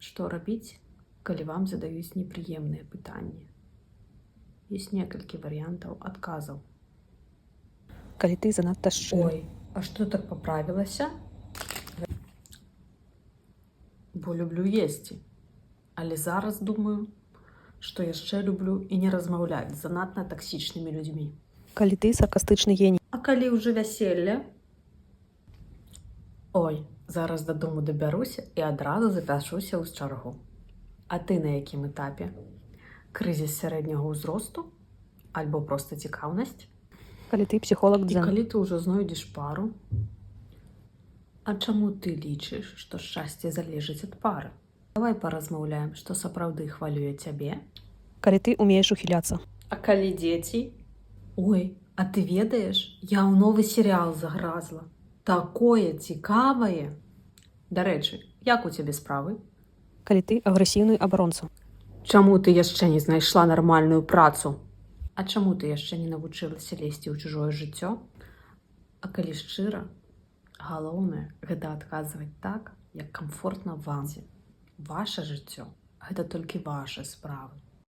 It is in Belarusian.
Што рабіць, калі вам задаюць непрыемныя пытанні? Ёсць некалькі варыянтаў адказаў. Калі ты занадта шчыры. Ой, а што, так паправілася? Бо люблю есці. Але зараз думаю, што яшчэ люблю і не размаўляць з занадта таксічнымі людзьмі. Калі ты саркастычны геній. А калі ўжо вяселле? Ой, зараз дадому дабяруся і адразу запішуся ў чаргу. А ты на якім этапе? Крызіс сярэдняга ўзросту? Альбо проста цікаўнасць? Калі ты псіхолаг І дзен. калі ты ўжо знойдзеш пару? А чаму ты лічыш, што шчасце залежыць ад пары? Давай паразмаўляем, што сапраўды хвалюе цябе. Калі ты умееш ухіляцца. А калі дзеці? Ой, а ты ведаеш, я ў новы серыал загразла. Такое цікавае. Дарэчы, як у цябе справы? Калі ты агрэсіўны абаронца. Чаму ты яшчэ не знайшла нармальную працу? А чаму ты яшчэ не навучылася лезці ў чужое жыццё? А калі шчыра, галоўнае — гэта адказваць так, як камфортна вам. Ваше жыццё — гэта толькі вашы справы.